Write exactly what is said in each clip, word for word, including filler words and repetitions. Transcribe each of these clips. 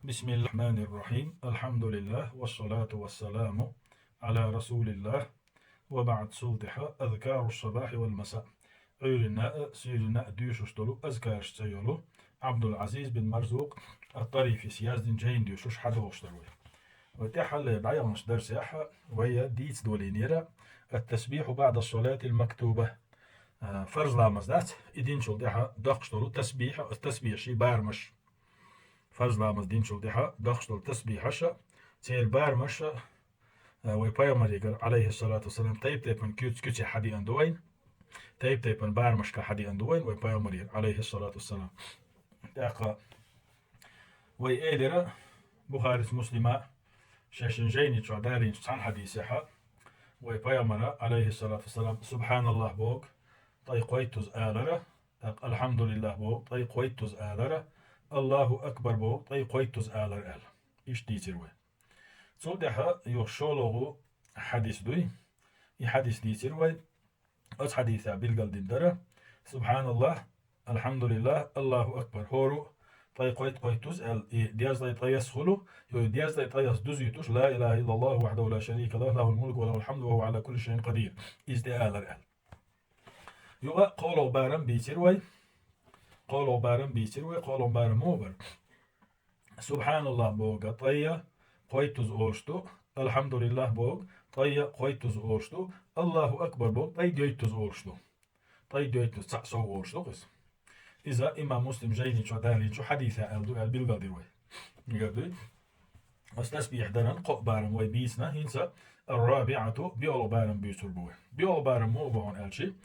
بسم الله الرحمن الرحيم. الحمد لله والصلاة والسلام على رسول الله. وبعد, цул тӀехьа أذكار الصباح والمساء. Ӏуйранна а, суьйранна а дуьйцуш долу азкараш цӀе йолу Ӏабдул-Ӏазиз бин Марзукъ ат-Тарифис яздина жайна дуьйцуш хьадогӀуш дара вай. Вай тӀаьххьара дӀаяханчу дарсехь вай дийца долийнера التسبيح بعد الصلاة المكتوبة. А, фарз ламаз дац, и динчул тӀаьхьа доккхуш долу тасбихь, тасбихьаш, барамаш. Фарз ламаз динчул тӀаьхьа доккхуш долу тасбихьаш, церан барамаш, а, вай пайхамарегара, алейхиссалату вассалам, тайп-тайпана куьц-куьцехь хьадеана ду вайна. Тайп-тайпана барамашка хьадеана ду вайна вай пайхамарегара, алейхиссалату вассалам. ТӀаккха вай элира, Бухарис, Муслима шайшин жайни чохь далийначу цхьана хьадисехь, вай пайхамара, алейхиссалату вассалам, «Субханаллах» боху, тӀай кхойттуза алара, тӀаккха «Алхьамдулиллах» боху, тӀай кхойттуза алара, «Аллаху акбар» боху, тӀай кхойттуза алара аьлла. Иштта дийцира вай. Цул тӀаьхьа юха шолгӀа хьадис дуй. И хьадис дийцира вай. Оцу хьадисехь билгалдина дара: «Субханаллах, Алхьамдулиллах, Аллаху акбар» хӀора а тӀай кхойтта-кхойттуза аьлла, и дезткъе ткъайоьсна хуьлу, и дезткъе ткъайоьсна дузуьйтуш: «Ла илаха иллаллаху вахьдаху ла шарика лаху, лахул мулку ва лахул хьамду ва хӀува Ӏала кулли шайин къадир». Иза тӀе алара аьлла. Юха кхоалгӀа барам бийцира вай. КхоалгӀа барам бийцира вай, кхоалгӀа барам муха бара? «Субханаллах» бохург тӀай кхойттуза олуш ду, «Алхьамдулиллах» бохург тӀай кхойттуза олуш ду, «Аллаху акбар» бохург тӀай доьйттуза олуш ду. ТӀай доьйттуза, цхьаъ сов олуш ду иза. Иза имам Муслим жайни чохь далийначу хьадисехь аьлла ду аьлла билгалдира вай. Мегар дуй? Оцу тасбихь даран кхоъ барам вай бийцина, хӀинца ар-рабиӀату, биолгӀа барам буьйцур бу вай. БиолгӀа барам муха бу хьуна аьлчи: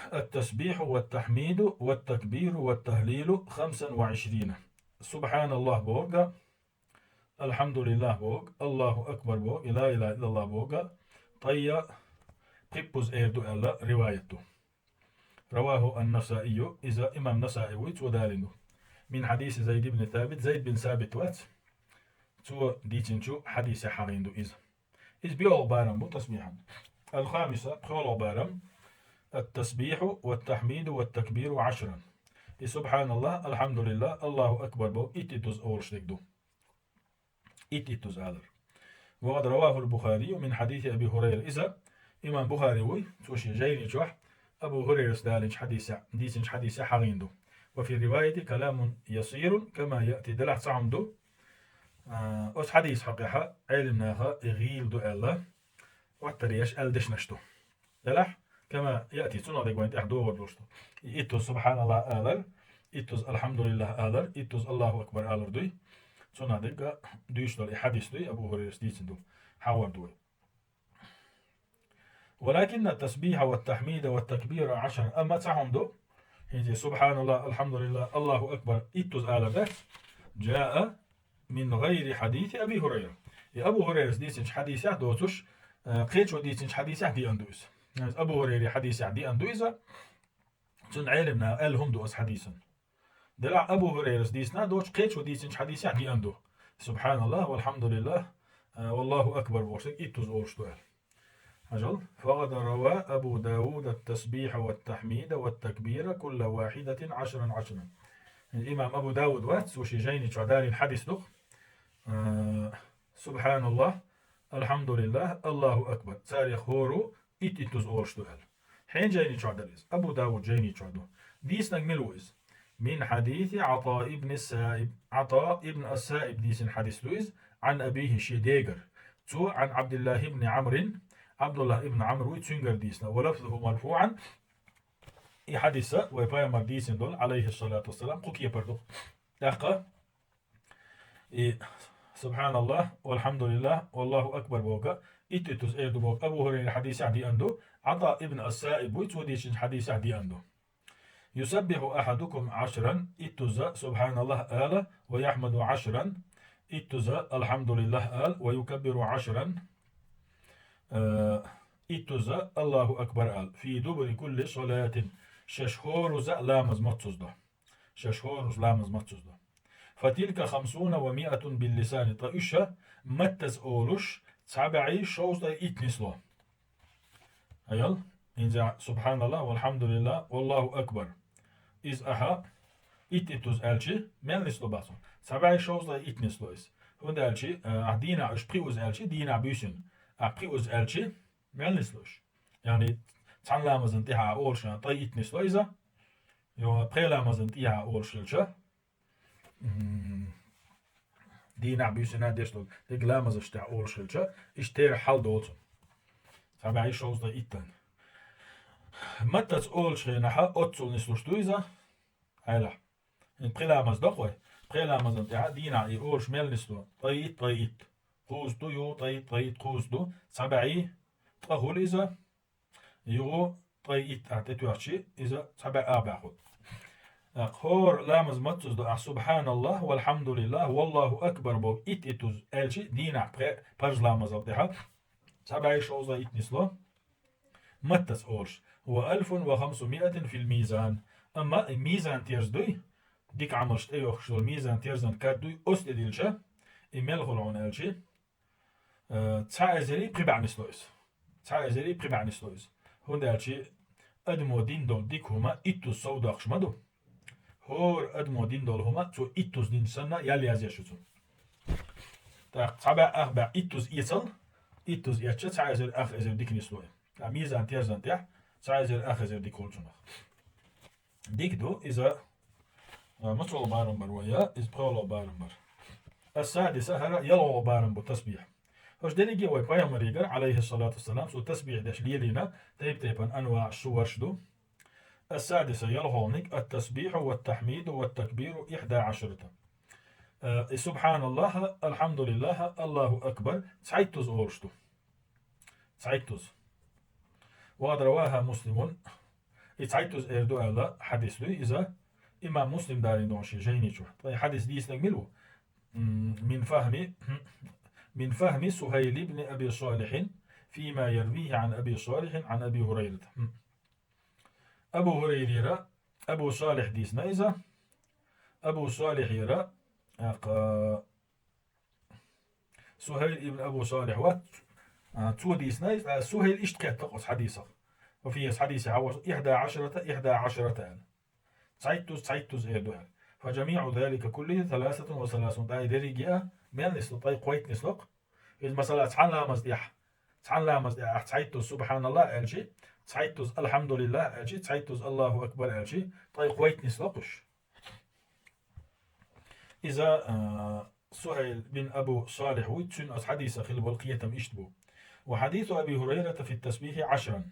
«Ат-тасбихьу ват-тахьмиду ват-такбиру ват-тахлилу хамсан ва Ӏишрина». «Субханаллах» бохург, «Алхьамдулиллах» бохург, «Аллаху акбар» бохург, «Ла илаха иллаллах» бохург тӀай пхиппуза эр ду аьлла риваят ду. Раваху ан-Насаию, иза имам Насаи вуй, цо далийна ду. Мин хьадиси Зайд ибн Сабит, Зайд бин Сабит вац, цо дийцинчу хьадисехь хьахийна ду иза. Иза биолгӀа барам бу тасбихьан. Ал-хамиса, пхоьалгӀа барам: «Ат-тасбихьу ват-тахьмиду ват-такбиру Ӏашран». И «Субханаллах, Алхьамдулиллах, Аллаху акбар» бохург итт-иттуза олуш дерг ду. Итт-иттуза алар. «Ва къад равахул Бухарию мин хьадиси Аби Хурайра». Иза имам Бухари вуй, цо шен жайни чохь Абу Хурайрас далийначу хьадисехь, дийцинчу хьадисехь хьахийна ду. «Ва фи риваяти каламун ясирун кама яъти». Делахь цхьа хӀума ду, а, оцу хьадиса хьокъехь Ӏелам наха и гӀийла ду аьлла, оттареш аьлла дешнаш ду. Делахь, кама яъти, цунах дерг вайн тӀехь догӀур долуш ду. И иттуза «Субханаллах» алар, иттуза «Алхьамдулиллах» алар, иттуза «Аллаху акбар» алар дуй. Цунах дерг дуьйцуш долу и хьадис дуй, Абу Хурайрас дийцина ду. Хьахор ду вай. «Валакинна ат-тасбихьа ват-тахьмида ват-такбира Ӏашран». Амма цхьа хӀума ду, хӀинца «Субханаллах, Алхьамдулиллах, Аллаху акбар» иттуза алар дац, «жаа мин гӀайри хьадиси Аби Хурайра». И Абу Хурайрас дийцинчу хьадисехь доцуш, э, кхечо дийцинчу хьадисехь деана ду иза. Абу Хурайри хьадисехь деана ду иза. Цуьнан Ӏелам наха аьлла хӀума ду оцу хьадисан. Делахь Абу Хурайрас дийцина доцуш, кхечо дийцинчу хьадисехь деана ду: «Субханаллах, валхьамдулиллах, э, валлаху акбар» бохург иттуза олуш ду аьлла. Хьажал: «Фа къад рава Абу Давуда ат-тасбихьа ват-тахьмида ват-такбира кулла вахьидатин Ӏашран Ӏашран». Имам Абу Давуд вац, цо шен жайни чохь далийна хьадис ду. Э, «Субханаллах, Алхьамдулиллах, Аллаху акбар». Царех хӀора итт-иттуза олуш ду аьлла. Хьенан жайни чохь дара иза? Абу Давуд жайни чохь ду. Дийцинарг мила ву иза? Мин хьадиси Ӏата ибн Саиб. Ӏата ибн ас-Саиб дийцина хьадис ду иза, Ӏан абихи, шен дегара. Цо Ӏан Ӏабдиллахи ибн Ӏамрин, Ӏабдуллах ибн Ӏамр вуй, цуьнгара дийцина. Ва лафзуху марфуӀан. И хьадиса вай пайхамар дийцина долу, алейхиссалату вассалам, кху кепара ду. ТӀаккха и «Субханаллах, валхьамдулиллах, валлаху акбар» бохург итт-иттуза эр ду бохург Абу Хурайра хьадисехь деана ду, Ӏата ибн ас-Саиб вуй, цо дийцинчу хьадисехь деана ду. «Юсаббиху ахьадукум Ӏашран», иттуза «Субханаллах» ала, «ва яхьмаду Ӏашран», иттуза «Алхьамдулиллах» ала, «ва юкаббиру Ӏашран», э, иттуза «Аллаху акбар» ала, «фи дубури кулли салатин», шаьш хӀораза ламаз маццаза до. Шаьш хӀораза ламаз маццаза до. «Фатилка хамсуна ва миатун биллисани», ткъа уьш маттаза олуш, цхьа бӀе шовзткъе итт нисло. Аял, хӀинца «Субханаллах, валхьамдулиллах, валлаху акбар». Иза ахьа итт-иттуза аьлчи, мел нисло бацахь? Цхьа бӀе шовзткъе итт нисло иза. ХӀунда аьлча, а, ахь дийнахь уьш пхиъ уза аьлча, дийнахь буьйсанна ахь пхиъ уза аьлча, мел нисло уьш. Яъни, цхьана ламазан тӀехьа олуш хилча, ткъе итт нисло иза. Йо, пхи ламазан тӀехьа олуш хилча, м, дийнахь буьйсанна деш долу дерриг ламазаш тӀехь олуш хилча, иштта терахь хьал доцу. Цхьа бӀе шовзткъе иттан. Маттаца олучу хенахь оццул нислуш ду иза? Хьайла. ХӀинца пхи ламаз доккху вай. Пхи ламазан тӀехь дийнахь и олуш мел нисло? Ткъе итт, ткъе итт. Кхузза ду, юха ткъе итт, ткъе итт, кхузза ду. Цхьа бӀе, ткъа хуьлу иза. Юха ткъе итт ахь тӀетоьхча, иза цхьа бӀе ах бӀе хуьлу. ХӀора ламаз маццаза ду ахь «Субханаллах, валхьамдулиллах, валлаху акбар» боху итт-иттаза аьлча, дийнахь пхи парз ламазал тӀехь цхьа бӀе шовзткъе итт нисло. Маттаца олуш: «Ва алфун ва хамсумиатин фил мизан». Амма и мизан терза дуй, дика Ӏамалш тӀейохкуш долу мизан терзан кад дуй, оцу тӀе дилча, и мел хуьлу хьуна аьлча, э, цхьа эзари пхи бӀе нисло иза. Цхьа эзари пхи бӀе нисло иза. ХӀунда аьлча адамо дина долу дика хӀума иттаза совдоккхуш ма ду. ХӀора адамо дина долу хӀума цо иттаза динчу санна ял язъеш ю цунна. ТӀаккха цхьа бӀе ах бӀе иттаза эцал, иттаза эцча, цхьа эзар ах эзар дика нисло. ТӀаккха мизан терзан тӀехь цхьа эзар ах эзар дика хуьлу цунах. Дика ду иза, а, мацалла барам бар вай, я, иза пхоьалла барам бар. Ас-садиса, хӀара ялхалгӀа барам бу тасбихь. ХӀорш дерриге а вай пайхамарегара, алейхиссалату вассалам, цо тасбихь деш лелийна, тайп-тайпана анваъ, сураш ду. Ас-садиса, ялхалгӀаниг, ат-тасбиху ват-тахмиду ват-такбиру ихьда Ӏашрата. Э, и субханаллаха, алхьамдулиллаха, Аллаху акбар цхьайттаза олуш ду. Цхьайттаза. Ва къад раваха Муслимун. И цхьайттаза эр ду аьлла хьадис дуй иза, имам Муслим далийна ду шен жайни чу. Ткъа и хьадис дийцинарг мила ву? М, мин фахми, мин фахми Сухайл ибн Аби Салихин, фима ярвихи Ӏан Аби Салихин Ӏан Аби Хурайрата. М. Абу Хурайрера Абу Салих дийцина иза. Абу Салихера, акъ-, Сухайл ибн Абу Салих вац, а, цо дийцина иза, а, Сухайл иштта кхетта оцу хьадисах. Ва фи хьадиси хьавас ихьда Ӏашрата, ихьда Ӏашрата аьлла. Цхьайттаза, цхьайттаза эр ду аьлла. Фа жамиъу залика куллихи саласатун ва саласун. ТӀай дерриге а мел нисло, ткъе кхойтта нисло-кх. Иза, масала, цхьана ламаз тӀехь, цхьана ламаз тӀехь ахь цхьайттаза «Субханаллах» аьлчи, цхьайттаза «Алхьамдулиллах» аьлчи, цхьайттаза «Аллаху акбар» аьлчи, ткъе кхойтта нисло-кх уьш. Иза, а, Сухайл бин Абу Салих вуй, цуьнан оцу хьадисах хилла болу кхетам иштта бу. Ва хьадису Аби Хурайрата фи тасбихи Ӏашран.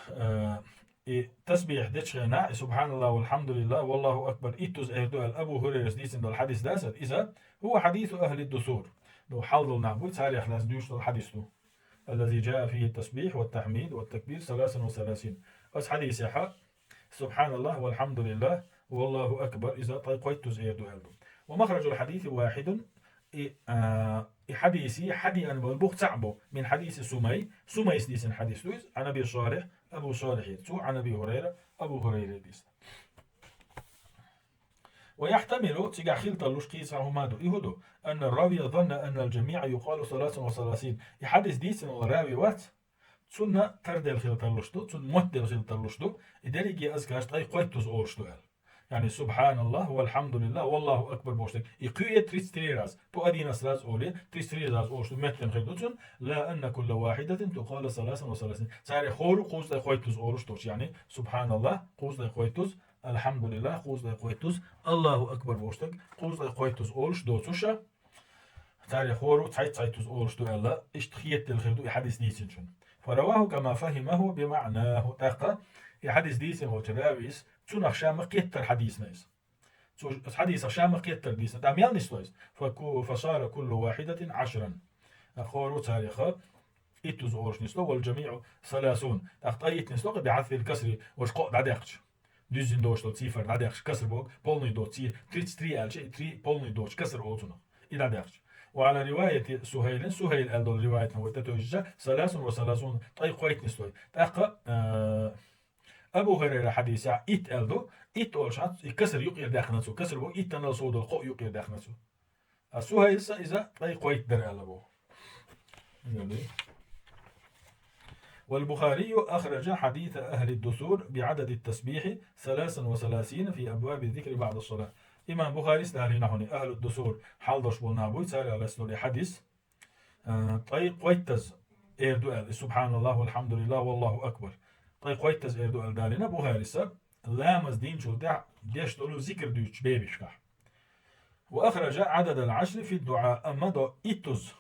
Э, и тасбихь дечу хенахь, и «Субханаллах, валхьамдулиллах, валлаху акбар» иттаза эр ду аьлла Абу Хурайрас дийцина долу хьадис дацара, иза, хӀува хьадису ахьли дусур. Ну, хьал долу нах буй, царех лаьцна дуьйцуш долу хьадис ду. Аллази жаа фихи тасбихь ва тахмид ва такбир саласан ва саласин. Оцу хьадисехьа «Субханаллах, валхьамдулиллах, валлаху акбар» иза ткъе кхойтта уза эр ду аьлла ду. Ва махраджул хьадиси вахидун, и, а, и хьадиси хьадиан болу бух цхьаъ бу, мин хьадиси Сумай, Сумайс дийцина хьадис ду иза, Ӏан Аби Салих, Абу Салихера, цо Ӏан Аби Хурайра, Абу Хурайра дийцина. Ва яхьтамилу, цигахь хила тарлуш кхин цхьа хӀума ду, и хӀун ду, анна равия занна аннал жамиъа юкъалу саласун ва саласин. И хьадис дийцина волу рави вац, цунна тарделла хила тарлуш ду, цунна моттаделла хила тарлуш ду, и дерриге азкарш ткъе кхойтта уза олуш ду аьлла. Яъни, «Субханаллах, валхьамдулиллах, валлаху акбар» бохуш дерг. И кхуье тридцать три раз, по одиннадцать раз оле, тридцать три раз олуш ду, меттан хир ду цунна, ла анна кулла вахидатин тукъала саласан ва саласин. Царех хӀора кхузткъе кхойтта уза олуш долчу, яъни, «Субханаллах» кхузткъе кхойтта уза, «Алхьамдулиллах» кхузткъе кхойтта уза, «Аллаху акбар» бохуш дерг кхузткъе кхойтта уза олуш доцуша, царех хӀора цхьайтта-цхьайтта уза олуш ду аьлла, иштта хетаделла хир ду и хьадис дийцинчун. Фараваху кама фахимаху бимаънаху. ТӀаккха и хьадис дийцина волчу равис, цунах ша ма-кхеттара хьадийцина иза. Цу хьадисах ша ма-кхеттара дийцина. ТӀаккха мел нисло иза? Факу-, фасара куллу вахидатин Ӏашран. ТӀаккха хӀора цареха итт уза олуш нисло, вал жамиъу саласун. ТӀаккха ткъе итт нисло-кх, бихьазфил касри, важа кхоъ дӀадаьккхича. Дуьззина доцуш долу цифр дӀадаьккхича, каср боху, полный доцу ци-, тридцать три аьлча, и три полный доцуш каср олу цунах. И дӀадаьккхича. Ва Ӏала риваяти Сухайлин, Сухайл аьлла долу риваятна вай тӀетевжича, саласун ва саласун, ткъе кхойтта нисло. ТӀаккха, а, Абу Хурайра хьадисехь итт аьлла ду, итт олуш хьац, и каср юкъера даьккхина цо, каср боху, иттанал сов долу кхоъ юкъера даьккхина цо. А Сухайлса иза ткъе кхойтта дара аьлла боху. Вал Бухарию ахраджа хьадиса ахьли дусур би Ӏададит тасбихьи саласан ва саласина фи абваби зикри баъда салат. Имам Бухарис далийна хьуна, ахӀлу дусур, хьалдош болу нах буй, царах лаьцна долу и хьадис, а, ткъе кхойттаза эр ду аьлла, и субханаллахӀ, валхьамдулиллахӀ, валлахӀу акбар. Ткъе кхойттаза эр ду аьлла далийна Бухариса, ламаз динчул тӀаьхьа деш долу зикр дуьйцучу бебашкахь. Ва ахража Ӏададал Ӏашри фи дуӀа, амма до иттуз.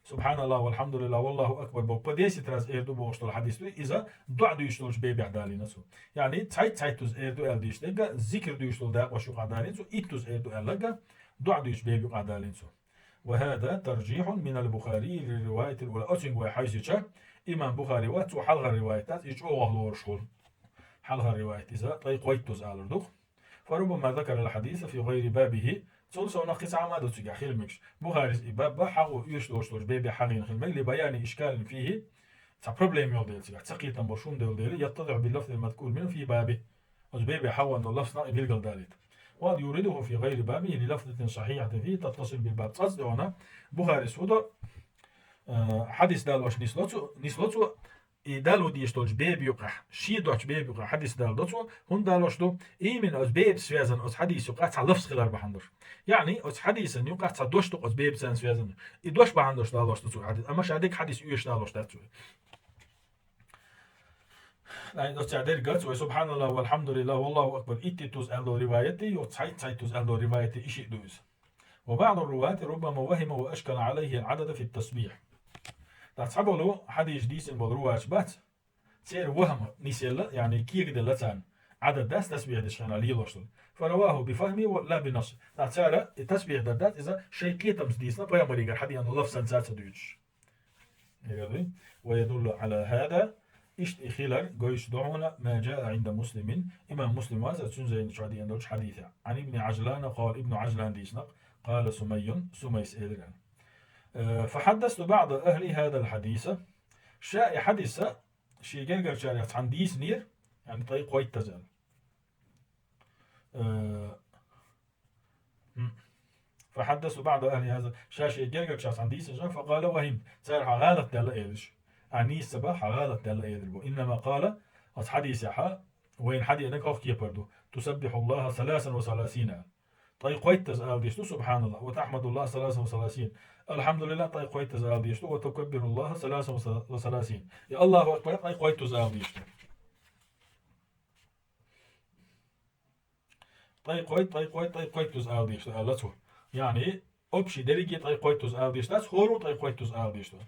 СубханаллахӀ, валхьамдулиллахӀ, валлахӀу акбар боху, по десять раз эр ду бохуш долу хьадис дуй, иза дуӀа дуьйцуш долчу бебехь далийна цо. Яъни, цхьайтта-цхьайттуз эр ду аьлла дийш дерг, зикр дуьйцуш долу дакъош юкъахь далийна цо, иттуз эр ду аьлларг, дуӀа дуьйцуш беб юкъахь далийна цо. Ва хӀаза таржихьун минал Бухари ли риваятил ула. Оцуьнга вай хьовсийча, имам Бухари вац, цо хьалхара риваят дац, и чӀогӀа лоруш хуьлу. Хьалхара риваят иза, ткъе кхойттуз алар ду. Фа руббама закарал хьадиса фи гӀайри бабихӀи. Цул совнаха кхин цхьа а ма ду цигахь хила мегаш. Бухарис и баб хьагӀо оьшуш долуш долчу бебехь хьагӀийна хила мега, ли баяни ишкалин фихӀи, цхьа проблема йолу дела цигахь, ца кхетам болуш хӀума долу дела, яттадихьу бил лафзил мазкур минхӀу фи баби. Оцу бебехь хьагӀо долу лафзана и билгалдалийта. Ва къад юридухӀу фи гӀайри бабихӀи ли лафзатин сахьихьатин фихӀи таттасилу бил баб. ЦӀацӀа тӀе вахана, Бухарис хӀун до, а, хьадис далош нисло цо, нисло цо, и дало дезаш долчу беба юкъахь, шен доцчу беба юкъахь хьадис даладо цо, хӀунда далош ду? Именно оцу беба связан оцу хьадис юкъахь цхьа лафз хилар бахьана долуш. Яъни оцу хьадисан юкъахь цхьа дош ду оцу бебаца связан. И дош бахьана долуш далош ду цо хьадис, амма ша дерг хьадис оьшуш далош дац цо. Ай, оцу дерг гац вай, субханаллахӀ, валхьамдулиллахӀ, валлахӀу акбар, итт-иттуз аьлла долу риваят, юха цхьайтта-цхьайттуз аьлла долу риваят, и шиъ ду иза. Ва баъду рувати руббама вахӀима ва ашкала Ӏалайхи ал-Ӏадада фи тасбихь. Ткъа цхьаболу хьадис дийцина болу руваташ бац, церан вахӀам нисъелла, яъни кегаделла царна, Ӏадад дац тасбихь дечу хенахь лелош долу. Фараваху бифахми ва ла бинасс. Ткъа цара и тасбихь дар дац, иза шайн кхетамца дийцина, пайхамаригара хьадеана лафзанца ца дуьйцуш. Ва ядуллу Ӏала хӀаза, иштта и хилар гойтуш ду хьуна, ма жаа Ӏинда Муслимин, имам Муслим вац цуьнан зайна чохь деана долчу хьадисехь. Ӏан ибни Ӏажлана, къала ибну Ӏажлан дийцина, къала Сумайюн, Сумайс элира. Э, фахьаддасту баъда ахӀли хӀазал хьадиса, ша и хьадиса шен гергарчарех цхьаьна дийцинера, яъни ткъе кхойттаза. Э, м. Фахьаддасту баъда ахӀли хӀаза, ша шен гергарчарех цхьаьна дийцинча, факъала вахӀимту, цара хьан гӀалат даьлла элира. Ахь нийса ца баха, хьан гӀалат даьлла элира бу. Иннама къала, оцу хьадисехь вайна хьадеанарг хӀокху кепара ду. ТусаббихьуллахӀа саласан ва саласина. Ткъе кхойттаза ала дезаш ду, субханаллахӀ, ва тахьмадуллахӀа саласан ва саласин. АлхьамдулиллахӀ, ткъе кхойттаза ала дезаш ду, ва тукаббируллахӀа саласан ва са-, ва саласин. И Аллаху акбар, ткъе кхойттаза ала дезаш ду. Ткъе кхойтта, ткъе кхойтта, ткъе кхойттаза ала дезаш ду, аьлла цо. Яъни, общий дерриге ткъе кхойттаза ала дезаш дац, хӀора ткъе кхойттаза ала дезаш ду.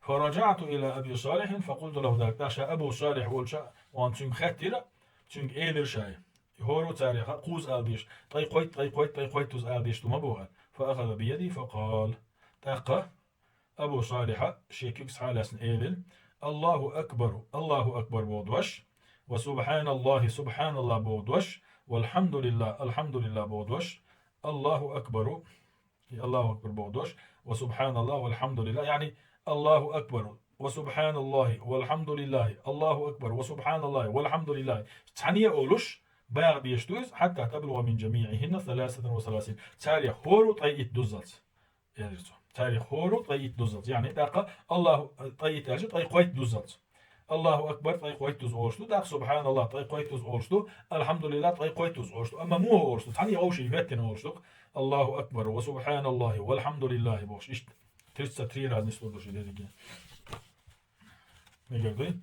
Фараджаъту ила Аби Салихьин, факъулту лахӀу залик. ТӀаккха ша Абу Салихь волчу, ван цуьнга хаьттира, цуьнга элира ша. ХӀора царех кхузза ала дезаш, ткъе кхойтта, ткъе кхойтта, ткъе кхойттаза ала дезаш ду ма боху. Фа ахаза би яди, факъала. ТӀаккха Абу Салихьа шен куьг схьа а лаьцна элира: «Аллаху акбару, Аллаху акбар» боху дош, ва «Субханаллахи, субханаллах» боху дош, «ВалхӀамдулиллах, алхӀамдулиллах» боху дош, «Аллаху акбару», и «Аллаху акбар» боху дош, ва «Субханаллах, валхӀамдулиллах», яъни «Аллаху акбару, ва субханаллахи, валхӀамдулиллахи, Аллаху акбар, ва субханаллахи, валхӀамдулиллахи». Цхьаьна а олуш, баха дезаш ду иза, «хьатта таблугӀа мин жамиӀихӀинна саласатан ва саласин». Царех хӀора ткъе итт дуззалц. Элира цо. Царех хӀора ткъе итт дуззалц. Яъни, тӀаккха Аллаху, ткъе итт аьлча, ткъе кхойтта дуззалц. Аллаху акбар ткъе кхойтта дуза олуш ду, тӀаккха субханаллах ткъе кхойтта дуза олуш ду, алхьамдулиллах ткъе кхойтта дуза олуш ду. Амма муха олуш ду? Цхьаьна а вовшийн веттина олуш ду. Аллаху акбар ва субханаллахи бохуш, иштта тридцать три раз нислур ду ши дерриге. Мегар дуй?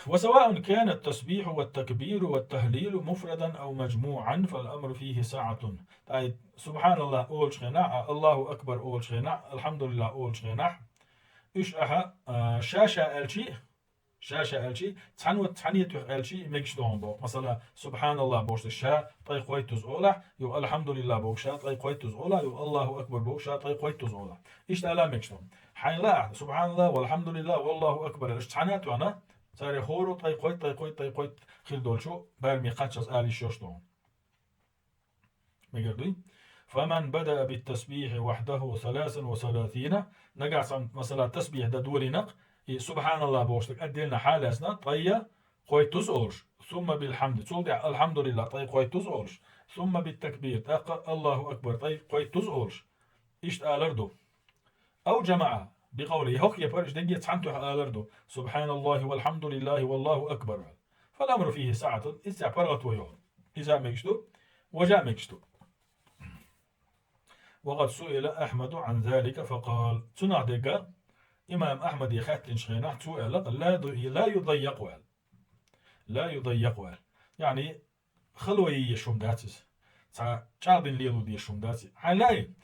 وسواء كان التسبيح والتكبير والتهليل مفردا أو مجموعا فالأمر فيه سعة. Ай, субханаллах олучу хенахь а, Аллаху акбар олучу хенахь а, алхьамдулиллах олучу хенахь а, уьш ахьа, а, ша-ша аьлчи, ша-ша аьлчи, цхьаьна, цхьаьна туьха аьлчи мегаш ду хьуна боху. Масала, субханаллах бохуш ша ткъе кхойтта дуза олахь, юха алхьамдулиллах боху ша ткъе кхойтта дуза олахь, юха Аллаху акбар боху ша ткъе кхойтта дуза олахь. Иштта ала мегаш ду хьуна. Хьайна лаахь, субханаллах, валхьамдулиллах, валлаху акбар аьлча, цхьаьна а тоьхна, царех хӀора ткъе кхойтта, ткъе кхойтта, ткъе кхойтта хила долчу бараме кхаччалц ала йиш йолуш ду хьуна. Мегар дуй? فمن بدأ بالتسبيح وحده ثلاثا وثلاثين. Нагахь санна, масала, тасбихь дан долийнакъ, и субханаллах бохуш дерг отдельно хьалаьцна, ткъе кхойтта дуза олуш, ثم بالحمد, цул тӀаьхьа алхьамдулиллах ткъе кхойтта дуза олуш, ثم بالتكبير, тӀаккха Аллаху акбар ткъе кхойтта дуза олуш. Иштта алар ду. أو جمع بقوله, хӀокху кепара уьш дерриге цхьаьна тоьхна алар ду: «Субханаллахи, валхьамдулиллахи, валлаху акбар». فالأمر فيه سعة, иза паргӀато йолу. Иза мегаш ду. Важа мегаш ду. وقد سئل أحمد عن ذلك فقال. Цунах дега имам Ахьмаде хаьттинчу хенахь цо аьлла: لا ض-، لا يضيق аьлла. لا يضيق аьлла. Яъни, хало е еш хӀума дац иза. Цхьа чӀагӀдина лело дезаш хӀума дац иза. Хьайн лаьий?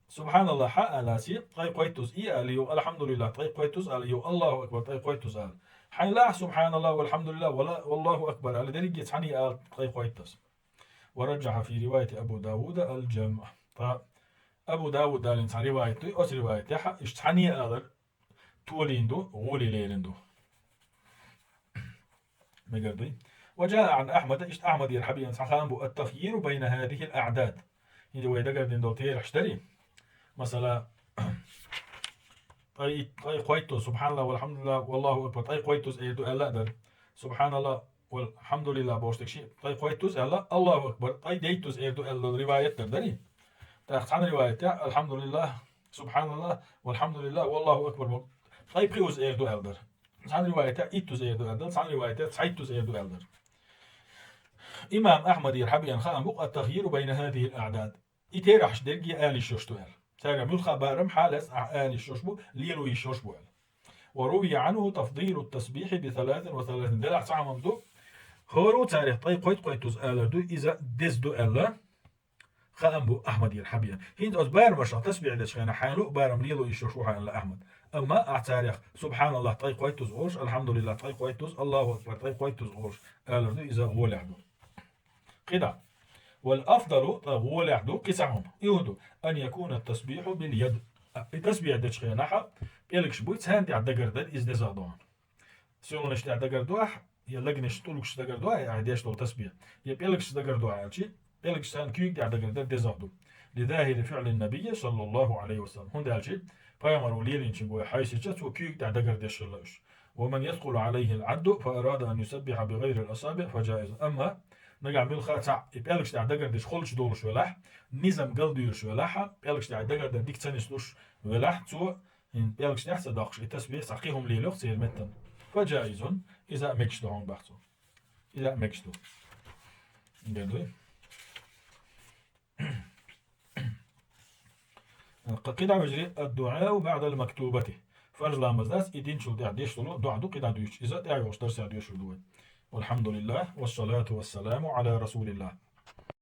Субханаллах хьа аласи, ткъе кхойттуз и али йо, алхьамдулиллах, ткъе кхойттуз али йо, Аллаху акбар, ткъе кхойттуз али. Хьайн лахь субханаллах, валхьамдулиллах, вала-, валлаху акбар али, дерриге цхьаний ала ткъе кхойттуз. ورجح في رواية أبو داود الجمع. Ткъа Абу Давуда далийна цхьа риваят дуй, оцу риваятехь иштта цхьаний алар толийна ду, гӀоле лерина ду. Мегар дуй. وجاء عن أحمد, иштта Ахьмадера хьабеана цхьа хаам бу, التخيير بين هذه الأعداد. ХӀинца вай дагардина долу терахьаш дарий? Масала, ткъе ит-, ткъе кхойттуз, субханаллах, валхьамдулиллах, валлаху акбар, ткъе кхойттуз эр ду аьлла а дара. Субханаллах, валхьамдулиллах бохуш дерг шиъ, ткъе кхойттуз аьлла, Аллаху акбар, ткъе дейттуз эр ду аьлла долу риваят дара дарий? ТӀаккха цхьана риваятехь, алхьамдулиллах, субханаллах, валхьамдулиллах, валлаху акбар боху, ткъе пхиъуз эр ду аьлла дара. Цхьана риваятехь иттуз эр ду аьлла дара, цхьана риваятехь цхьайттуз эр ду аьлла дара. Имам Ахьмадера хьабеана хаам бу التخيير بين هذه الأعداد. И терахьаш дерриге ала йиш йолуш ду аьлла. Цаьрга муьлхха барам хьалаьцна ахь ала йиш йолуш бу, лело йиш йолуш бу аьлла. وروي عنه تفضيل التسبيح بثلاث وثلاثين. Делахь цхьа хӀума ду, хӀора а царех ткъе кхойт-кхойттуз алар ду, иза деза ду аьлла, хаам бу Ахьмадера хьабеана. ХӀинца оцу барамашах тасбихь дечу хенахь хьайн луъу барам лело йиш йолуш ву хьан аьлла Ахьмад. Амма ахь царех субханаллах ткъе кхойттуз олуш, алхьамдулиллах ткъе кхойттуз, Аллаху акбар ткъе кхойттуз олуш алар ду, иза гӀолехь ду. КхидӀа. والأفضل, ткъа гӀолехь ду кхин цхьа хӀума. И хӀун ду? أن يكون التسبيح باليد. И тасбихь дечу хенахь пӀелгаш буй, царна тӀехь дагардан иза дезагӀа ду хьуна. Суьлханаш тӀехь дагардан, я лагнаш, тӀулгаш дагардан, я ахь деш долу тасбихь. Я пӀелгаш дагардан аьлчи, пӀелгаш царна куьйга тӀехь дагардан дезагӀа ду. لظاهر فعل النبي صلى الله عليه وسلم. ХӀунда аьлчи пайхамаро лелийначуьнга вай хьаьвсича, цо куьйга тӀехь дагардан деш хилла уьш. ومن يثقل عليه العد فأراد أن يسبح بغير الأصابع فجائز. Амма нагахь муьлхха а цхьаъ и пӀелгаш тӀехь дагардан деш холчу долуш велахь, низам галдуьйруш велахь, пӀелгаш тӀехь дагардан дика ца нислуш велахь, цо хӀинца пӀелгаш тӀехь а ца доккхуш, и тасбихь цхьа кхин хӀума лелайо церан меттана. فجائز, иза а мегаш ду хьуна боху цо. Иза а мегаш ду. Де дуй? КхидӀа вежарий, الدعاء بعد المكتوبة. Фарз ламаз дац, и динчул тӀехь деш долу доӀа ду кхидӀа дуьйцуш. Иза тӀехь йолуш дарсехь доьшур ду вай. والحمد لله والصلاة والسلام على رسول الله.